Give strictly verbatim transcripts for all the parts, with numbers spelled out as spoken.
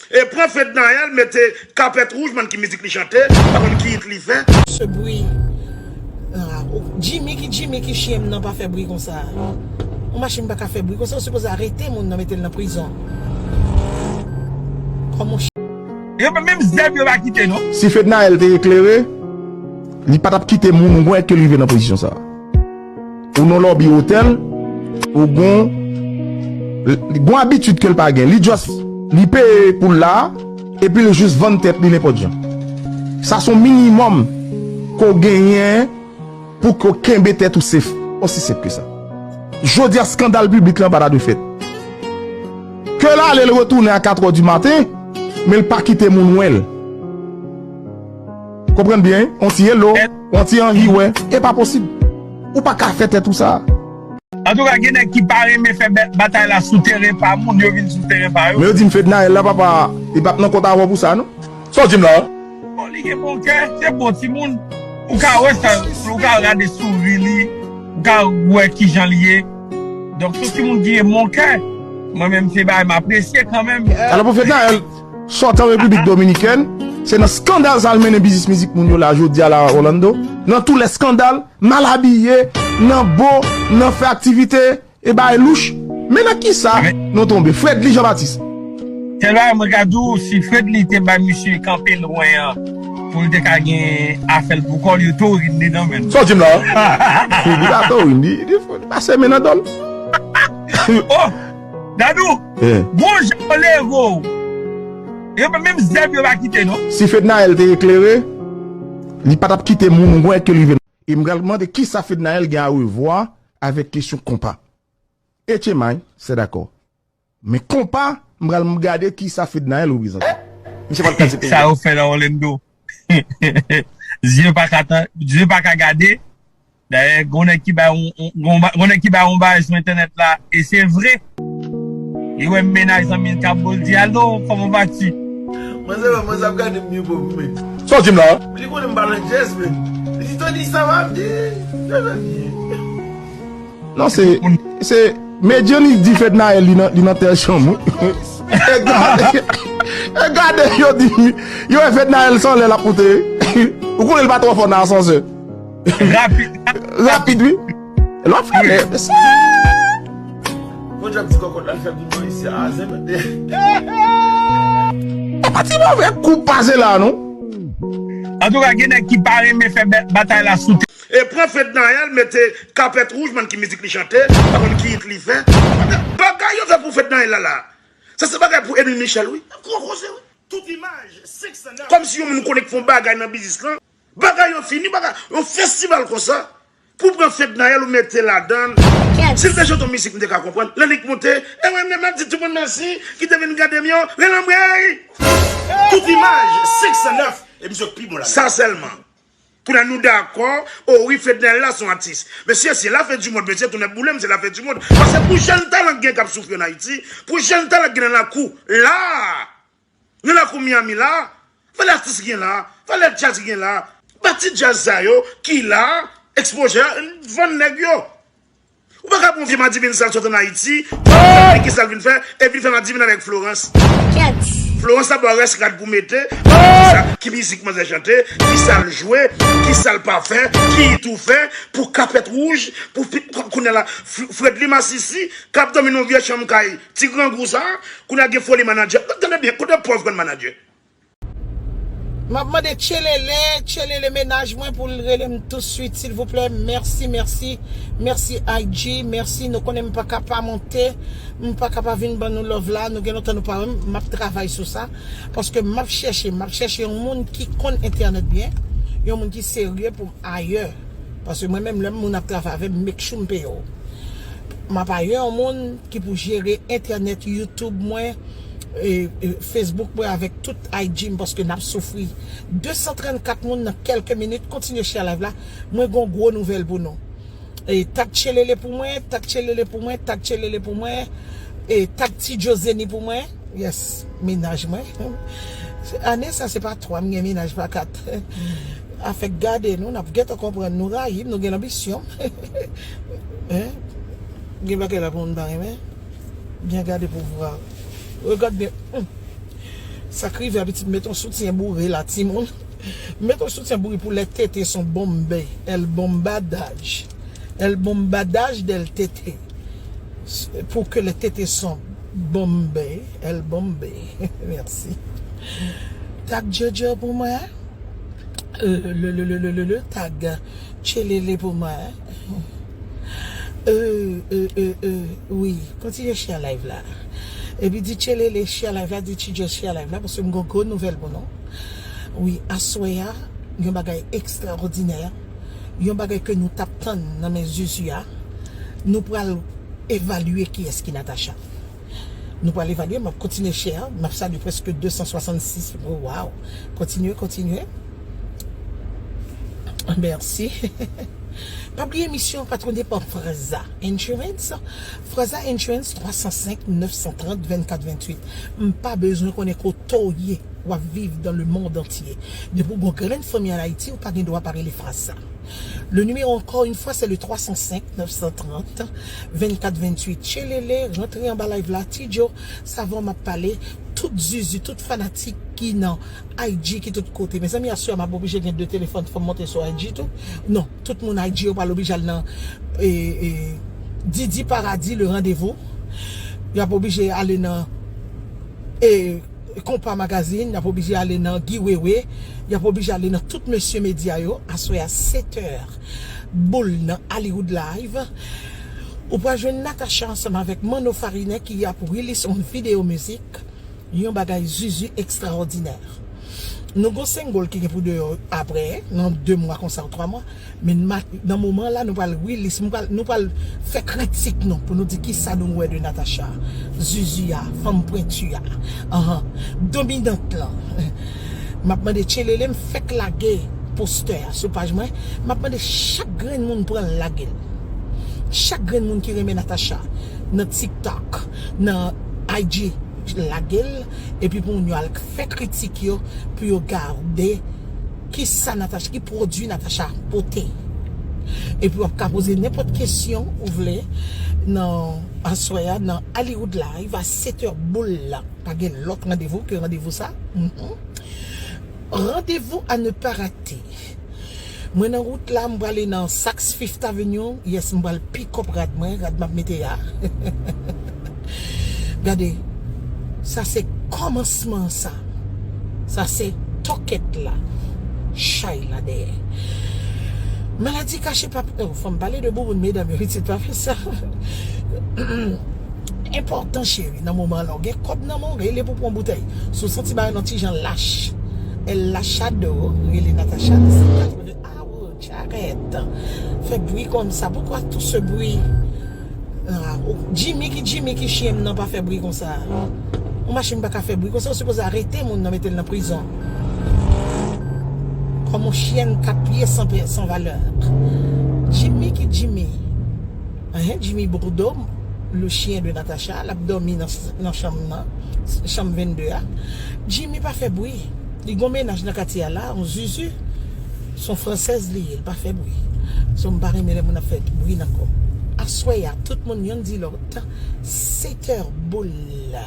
E pran Fednaelle, mete kapèt wouj, bann ki mizik li chante, pa konn ki hit li fè. Ce bruit. Ah, oh, Jimmy ki Jimmy ki chyen m nan pa fè bri konsa. Yon machin pa ka fè bri konsa, ou sipoze arete moun nan mete l nan prizon. Kòman Yo pa menm zèb yo pa kite non. Si Fednaelle te eklere, li pa t ap kite moun wè ke l rive nan pozisyon sa. Ou nan lòbi otèl, ou gon li gon abitid ke l pa gen. Li just li peye pou l la, epi l jis vann tèt li nenpòt jan. Sa se yon minimòm ke w genyen pou ke w kenbe tèt ou safe. Osi senp ke sa. Jodi a skandal piblik lan pa ta dwe fèt. Ke l ale l retounen a katrè di maten, men l pa kite moun wè l. Konprann byen, on ti hello, on ti anhi wè, e pa posib. Ou pa ka fè tèt ou sa. Antouka, gen nèg ki pa renmen fè batay la sou teren pa moun, yo vin sou teren pa yo. Men yo di m Fednaelle la papa, li p ap nan kont avè w pou sa non. Sa w di m la? Bon, li gen bon kè, se bon timoun. Ou ka wè sa, ou ka gade souri li, ou ka wè kijan li ye. Donk, se yon timoun ki gen bon kè. Mwen menm, se bagay m apresye kanmenm. Alò pou Fednaelle, sòti an Repiblik Dominikèn, se nan skandal sa l mennen biznis mizik moun yo la jodi a la Orlando. Nan tou lè skandal, mal abiye, nan bo, nan fè aktivite, e bagay louch. Men nan kisa nou tonbe? Fredly Jean Baptiste. Sèl bagay mwen ka di w, si Fredly te bay misye kanpe lwen an pou l te ka gen afè l pou kò l, yo torin li nan men l. Sa w di m la? Li pa torin, li pase men nan dò l. Oh! Dadou, bon jan yo leve w. Yo pa menm zèb yo pa kite non. Si Fednaelle te eklere, li pa t ap kite moun wè ke l rive nan. E m pral mande kisa Fednaelle gen a revwa avèk kesyon konpa. Etchemay, se dakò. Men konpa, m pral m gade kisa Fednaelle reprezante. Misye pral kase peyi. Sa yo fè nan Orlando. Zye pa ka tan, zye pa ka gade. Dayè, gon nèg ki bay yon gon nèg ki bay yon bagay sou entènèt la, e se vre. Li wè mennaj zanmi l k ap bo l di, alo, kòman vas-tu? Manzè wè, manzè ap gade m byen pwòp, men. Sa w di m la? Li konnen m pa nan djèz, men. Li di, Tony, sa va? M di, sa va byen. Non, se, se, men Johnny di Fednaelle li nan, li nan tèl chanm wi. E gade, e gade yo di, yo wè Fednaelle se anlè l ap moute wi. Ou konnen l pa twò fò nan asansè. Rapid. Rapid wi. L ap fè sa. Bon djòb ti kòkòt la l fè pou mwen isi a zen mete. E pa ti move kou pase la non. Antouka, gen nèg ki pa renmen fè batay la sou teren. E pran Fednaelle, mete kapèt wouj, bann ki mizik li chante, pa konn ki hit li fè. Bagay yo fè pou Fednaelle la la. Sa se bagay pou Edwin Michel wi. Gwo koze wi. Tout imaj, senk san nèf. Kòmsi yon moun konnen k fè yon bagay nan biznis lan. Bagay yo fini, bagay, yon festival konsa. Pou pran Fednaelle ou mete ladan l. Si l te chante yon mizik m te ka konprann. Lè li k moute, e mwen menm m ap di tout moun mèsi ki te vin gade m yo. Rele anmwey! Tout imaj, senk san nèf. E misye k pi bon ladan. Sa sèlman. Kounye a nou dakò, o wi Fednaelle la se yon atis. Mesye, se lafen di mond, mesye, tounen boule m, se lafen di mond. Paske pou jèn talan k gen k ap soufri ann Ayiti, pou jèn talan k gen nan lakou, la a, nan lakou Miami la, valè atis gen la, valè djaz gen la, ba ti djaz sa yo ki la, ekspoze, vann nèg yo. Ou pa ka pran vye madivin sa l sot ann Ayiti, ki sa l vin fè, e vin fè madivin avèk Florence. Florence ap ba w rès rad pou mete, ki mizik manzè chante, ki sa l jwe, ki sa l pa fè, ki hit ou fè, pou kapèt wouj, pou kounye a la, Fredly Masisi, k ap dòmi nan yon vye chanm kay ti grangou sa, kounye a gen foli manadjè. Tande byen, kote pòv grann manadjè? M ap mande Tchelele, Tchelele mennaj mwen pou l rele m touswit silvouplè. Mèsi, mèsi, mèsi I G, mèsi. Nou konnen m pa ka pa monte, m pa ka pa vin ban nou love la. Nou gen lontan nou pa wè m, m ap travay sou sa. Paske m ap chèche, m ap chèche yon moun ki konn entènèt byen, yon moun ki serye pou m ayè. Paske mwen menm lè moun ap travay avè m, make sure m peye w. M ap ayè yon moun ki pou jere entènèt, YouTube mwen, e, e, Facebook mwen avèk tout I G m paske n ap soufri. De san trannkat moun nan kèlke minit, kontinye share live la. Mwen gon gwo nouvèl pou nou. E, tag Tchelele pou mwen, tag Tchelele pou mwen, tag Tchelele pou mwen, e, tag Ti Djo Zeni pou mwen. Yes, mennaj mwen. Ane sa se pa twa, m gen mennaj pa kat. Afè k gade nou, n ap gentan konprann nou rayi m, nou gen lanbisyon. Hein? Gen bagay la pou moun pa renmen. Byen gade pou vwa. Regard byen. Hmm. Sa k rive a pitit, met yon soutyen boure la, timoun. Met yon soutyen boure pour les tétés sont bombées. El bombadaj. El bombadaj del tete. Pour que les tétés sont bombées. El bombées. Merci. Tag Jojo pou mwen. Euh, le, le, le, le, le, le tag. Tchelele pou mwen. Euh, euh, euh, euh, wi, kontinye share live la. Epi di Tchelele share live la, di Tchidjo share live la, paske m gon gwo nouvèl pou nou. Wi, aswè a, yon bagay ekstraòdinè, yon bagay ke nou t ap tann nan men Zuzu a. Nou pral evalye kiyès ki Natacha. Nou pral evalye, m ap kontinye share, m ap salye prèske de san swasannsis. Oh, wow. Kontinye, kontinye. Mèsi. Pa bliye emisyon patwone pa Fraza Insurance. Fraza Insurance, twa san senk, nèf san trant, vennkat venntuit. M pa bezwen konnen kote w ye, w ap viv dans le monde entier. Depi w gon grenn fanmi an Ayiti, ou pa gen dwa pa rele Fraza. Le numéro, encore une fois, c'est le twa san senk, nèf san trant, vennkat venntuit. Tchelele, rantre anba live la. Tidjo, sa va, m ap pale. Tout Zuzu, tout fanatik ki nan I G, ki tout kote. Mezanmi, aswè a, m ap oblije gen de telefòn, fò m monte sou I G tou. Non, tout moun I G yo pral oblije al nan, e, e, Didi Paradis, le rendez-vous. Y ap oblije ale nan, e, Konpa Magazine, y ap oblije ale nan Guy Wewe, y ap oblije ale nan tout mesye medya yo. Aswè a, sèt è, boul nan Hollywood Live. Ou pral jwenn Natacha ansanm avèk Manno Farine ki ap release yon videyo mizik, yon bagay Zuzu ekstraòdinè. Nou gon single ki gen pou deyò apre, nan de mwa konsa ou twa mwa. Men ma-, nan moman la, nou pral release, nou pral, nou pral fè kritik nou, pou nou di kisa nou wè de Natacha, Zuzu a, fanm pwenti a, anhan, dominant lan. M ap mande Tchelele, m fèk lage postè a sou paj mwen. M ap mande chak grenn moun pran l lage l. Chak grenn moun ki renmen Natacha nan TikTok, nan I G, lage l, epi pou moun yo al fè kritik yo, pou yo gade kisa Natacha, ki pwodui Natacha pote. Epi w ap ka poze nenpòt kesyon ou vle nan aswè a, nan Hollywood Live a sèt è boul la. Pa gen lòt randevou ke randevou sa. Mhm. Rendez-vous à ne pas rater. Mwen nan wout la, m prale nan Saks Fifth Avenue. Yes, m pral pick up rad mwen, rad m ap mete a. Gade, sa se kòmansman sa. Sa se tòkèt la. Chay la dèyè. Maladi kache pa, oh, fò m pale de bouboun, medam yo, pitit, pa fè sa. Enpòtan, cheri, nan moman la, w gen kòb nan men w, rele pou pran boutèy. Si w santi bagay nan ti jan lach, El Lachado, rele Natacha nan sèt katreven, ah, oh, jarèt. Fè bri konsa. Pourquoi tout ce bruit? Ah, oh, Jimmy ki, Jimmy ki chyen m nan pa fè bri konsa. Yon machin pa ka fè bri konsa, ou sipoze arete moun nan, mete l nan prizon. Kòm yon chyèn kat pye san pè, san valè. Jimmy ki Jimmy. Hein, Jimmy Bourdeau, le chien de Natacha, l ap dòmi nan, nan chanm nan, chanm vennde a. Jimmy pa fè bri. Li gon mennaj nan katye a la, yon Zuzu. Se yon fransèz li ye, li pa fè bri. So, m pa renmen lè moun ap fè bri nan kò m. Aswè a, tout moun yonn di lòt, sèt è boul la.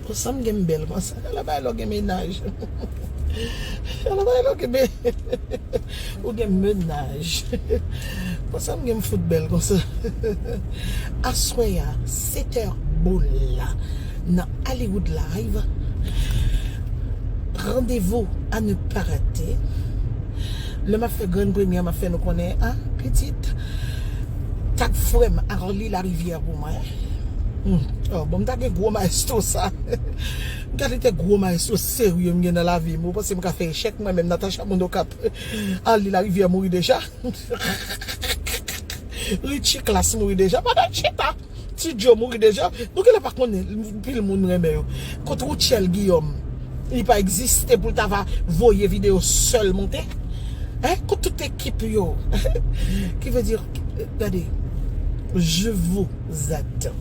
Konsa m gen m bèl konsa. Ala bay lè w gen mennaj. Ala bay lè w gen men-, ou gen mennaj. Konsa m gen m fout bèl konsa. Aswè a, sèt è boul la, nan Hollywood Live. Rendez-vous à ne pas rater. Lè m ap fè grenn premyè, m ap fè nou konnen, ah, pitit, tag frè m Arly Larivière pou mwen. Hmm. Oh, bon, m ta gen gwo maestro sa. M ta te gwo maestro serye m gen nan lavi m. Ou panse m ka fè echèk mwen menm, Natacha Moun Okap? Arly Larivière mouri deja. Richie Classe mouri deja. Madan Chita. Ti Joe mouri deja. Nou genlè pa konnen pil moun renmen yo. Kot Rutshelle Guillaume? Li pa egziste pou l ta va voye videyo sèl monte. Hein? Kot tout ekip yo? Ki vle di, gade, je vous attends.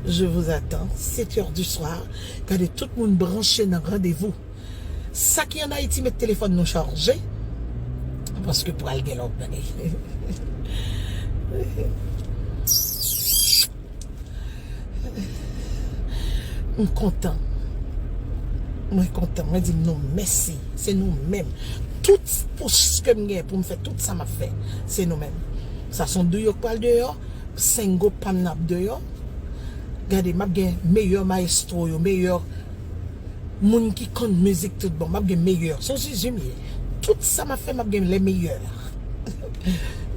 Je vous attends. Sèt è du soir. Gade, tout moun branche nan randevou. Sa ki ann Ayiti, met telefòn nou chaje. Paske pral gen lòt bagay. M kontan. Mwen kontan. Mwen di nou mèsi. Se nou menm. Tout pous ke m gen pou m fè tout sa m ap fè, se nou menm. Sa se yon duo k pral deyò. Sengo pa m n ap deyò. Gade, m ap gen meyè mayestwo yo, meyè moun ki konn mizik tout bon. M ap gen meyè. Se yon Zuzu m ye. Tout sa m ap fè, m ap gen lè meyè.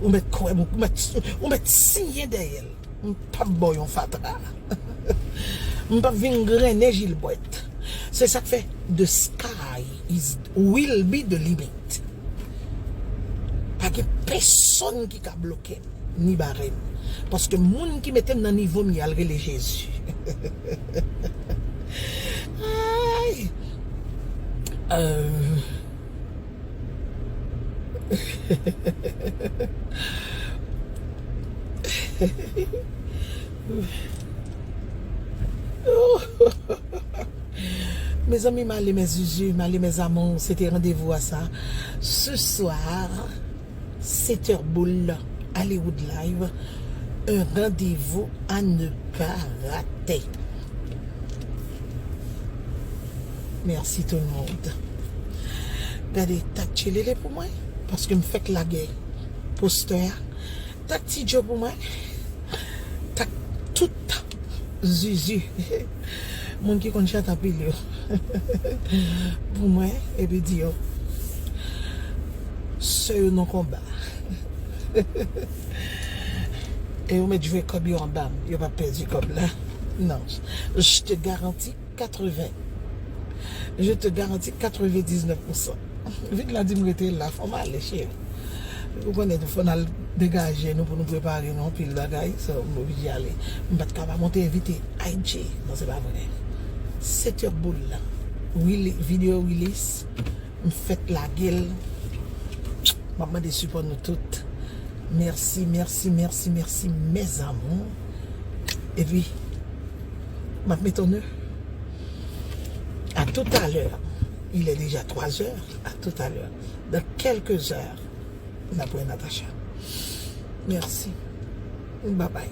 Ou mèt kwè m, ou mèt, ou mèt siyen dèyè l. M p ap ba w yon fatra. M p ap vin grennen jilbwèt. Se sa k fè the sky is will be the limit. Pa gen pèsonn ki ka bloke m, ni bare m. Paske moun ki mete m nan nivo m ye a, l rele Jezi. Ay! Euh, Mezanmi, m ale, mes zuzu, m ale, mes amours, se te randevou a sa. Ce soir, sèt è boul, Hollywood Live, un rendez-vous à ne pas rater. Merci tout le monde. Gade, tag tchelele pou mwen, paske m fèk lage postè a. Tag Ti Djo pou mwen. Tag tout zuzu. Moun ki konn chante anpil yo. Pou mwen, epi di yo, sè yo nan konba. E yo mèt jwe kòb yo anba m. Yo p ap pèdi kòb la. Non. Je te garantis quatre-vingts. Je te garantis quatre-vingt-dix-neuf pour cent. Vit la di m rete la, fò m ale, cheri. Ou konnen, fò n al degaje nou pou nou prepare nou anpil bagay, so, m oblije ale. M pa t ka pa monte envite I G. Non, se pa vre. Sèt è boul la. Rele-, video release. M fèk lage l. M ap mande sipò nou tout. Mèsi, mèsi, mèsi, mèsi, mes amours. Epi, m ap mete nou. À tout à l'heure. Il est déjà trois heures. À tout à l'heure. Dans quelques heures, n ap wè Natacha. Mèsi. Bye bye.